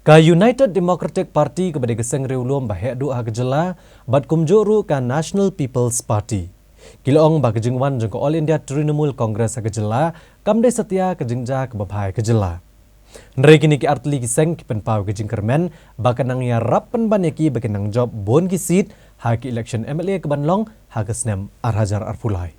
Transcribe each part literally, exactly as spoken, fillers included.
Ka United Democratic Party kaba dei ka seng riewlum ba heh duh ha ka jylla, bad kumjuh ruh ka National People's Party, ki la ong ba ka jingwan jong ka All India Trinamool Congress ha ka jylla kam dei satia ka jingjia kaba bha ïa ka jylla. Hynrei kine ki artylli ki seng ki pynpaw ka jingkyrmen ba ka nang ïarap pynban ïa ki ba kin nang jop bun ki seat ha ki election M L A kaban long ha ka snem ar hajar arphew lai.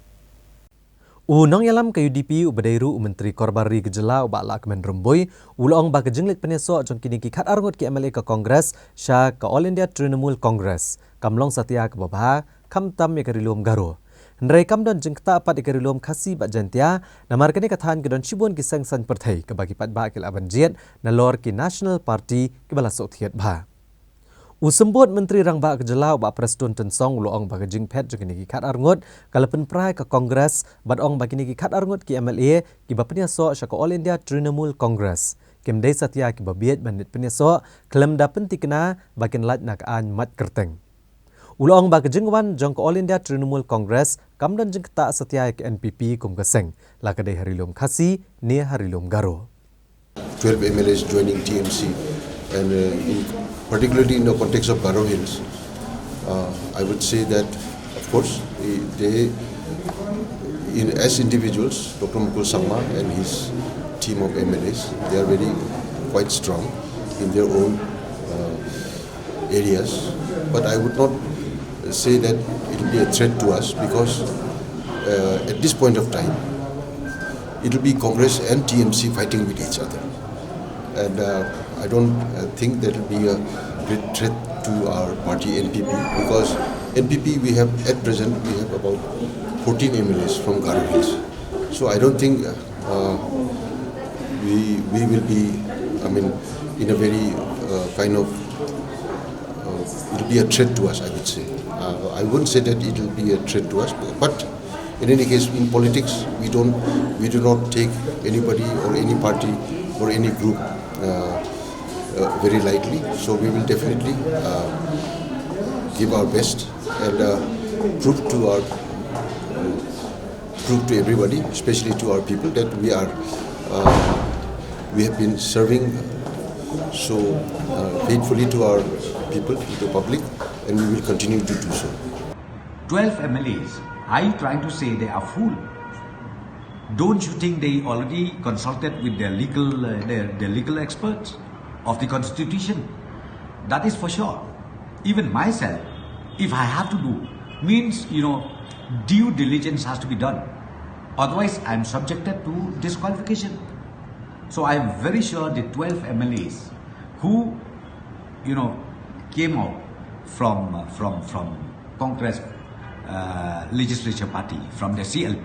U nongïalam ka U D P uba dei ruh u Myntri Korbar Ri ka jylla u Bah Lahkmen Rymbui u la ong ba ka jingleit pynïasoh jong kine ki khatar ngut ki M L A ka Congress sha ka All India Trinamool Congress kam long satia kaba bha, khamtam ïa ka Ri Lum Garo. Hynrei kam don jingktah pat ïa ka Ri Lum Khasi bad Jaiñtia, namar kane ka thaiñ ka don shibun ki seng saiñ pyrthei kaba ki paidbah ki lah ban jied nalor ki National Party kiba la sngewthuh bha. U Symbud Myntri Rangbah ka jylla u Bah Prestone Tynsong u la ong ba ka jingphet jong kine ki khatar ngut ka la pynpra ïa ka Congress, bad ong ba kine ki khatar ngut ki M L A kiba pynïasoh sha ka All India Trinamool Congress kim dei satia kiba bieit ban leit pynïasoh, khlem da pyntikna ba kin lait na ka aiñ mait kyrteng. U la ong ba ka jingwan jong ka All India Trinamool Congress kam don jingktah satia ïa ka N P P kum ka seng, la ka dei ha Ri Lum Khasi ne ha Ri Lum Garo. twelve M L As joining T M C, and uh, in, particularly in the context of Garo Hills, uh, I would say that, of course, eh, they, in, as individuals, Doctor Mukul Sangma and his team of M L As, they are very quite strong in their own uh, areas. But I would not say that it will be a threat to us, because uh, at this point of time, it will be Congress and T M C fighting with each other. And uh, I don't uh, think that will be a great threat to our party N P P, because N P P we have, at present, we have about fourteen M L As from Garo Hills. So I don't think uh, we, we will be, I mean, in a very uh, kind of, uh, it will be a threat to us, I would say. Uh, I wouldn't say that it will be a threat to us, but in any case, in politics, we don't, we do not take anybody or any party or any group uh, uh, very lightly. So we will definitely uh, give our best and uh, prove to our, prove to everybody, especially to our people, that we are, uh, we have been serving so uh, faithfully to our people, to the public, and we will continue to do so. Twelve M L As, are you trying to say they are fool? Don't you think they already consulted with their legal, uh, their, their legal experts of the constitution? That is for sure. Even myself, if I have to do, means, you know, due diligence has to be done. Otherwise, I am subjected to disqualification. So I am very sure the twelve M L As who, you know, came out from, uh, from, from Congress uh, legislature party, from the C L P,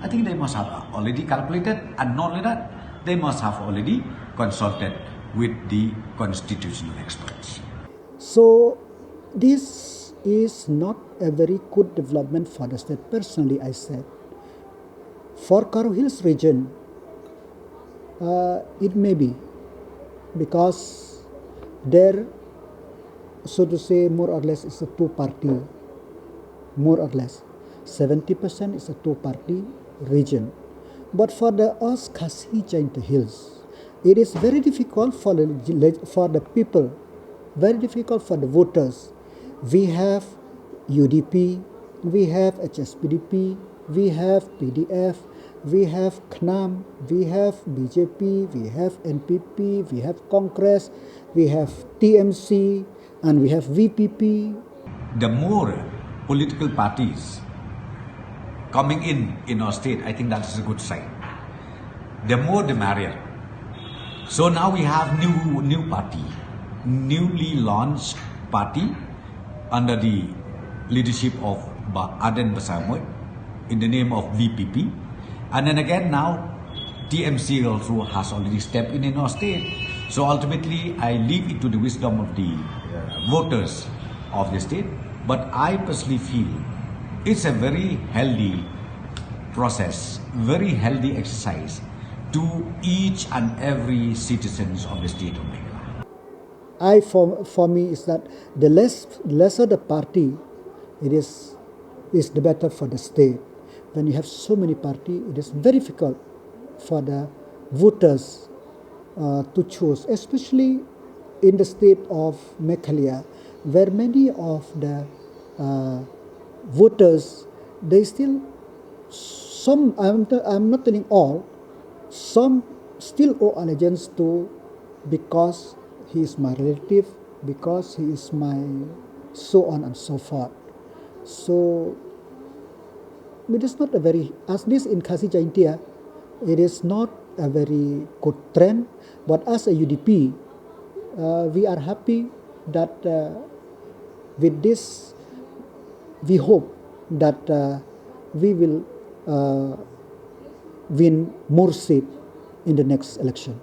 I think they must have already calculated, and not only that, they must have already consulted with the constitutional experts. So this is not a very good development for the state. Personally, I said, for Garo Hills region, uh, it may be, because there, so to say, more or less, is a two-party, more or less. Seventy percent is a two-party region. But for the us Khasi Jaintia Hills, it is very difficult for the, for the people, very difficult for the voters. We have U D P, we have H S P D P, we have P D F, we have KHNAM, we have B J P, we have N P P, we have Congress, we have T M C, and we have V P P. The more political parties coming in in our state, I think that is a good sign. The more the merrier. So now we have new new party, newly launched party under the leadership of Bah Ardent Basaiawmoit in the name of V P P. And then again now, T M C also has already stepped in in our state. So ultimately, I leave it to the wisdom of the uh, voters of the state. But I personally feel it's a very healthy process, very healthy exercise to each and every citizens of the state of Meghalaya. I for, for me is that the less lesser the party, it is is the better for the state. When you have so many party, it is very difficult for the voters uh, to choose, especially In the state of Meghalaya, where many of the uh, voters, they still, some, I'm, t- I'm not telling all, some still owe allegiance to, because he is my relative, because he is my so on and so forth. So it is not a very, as this in Khasi Jaintia, it is not a very good trend. But as a U D P, uh, we are happy that uh, with this, we hope that uh, we will uh, win more seat in the next election.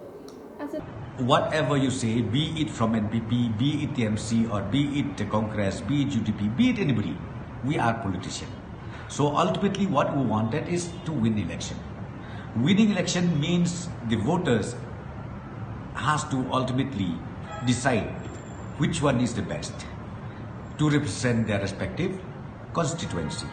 Whatever you say, be it from N P P, be it T M C, or be it the Congress, be it U D P, be it anybody, we are politician. So ultimately, what we wanted is to win election. Winning election means the voters has to ultimately decide which one is the best to represent their respective constituency.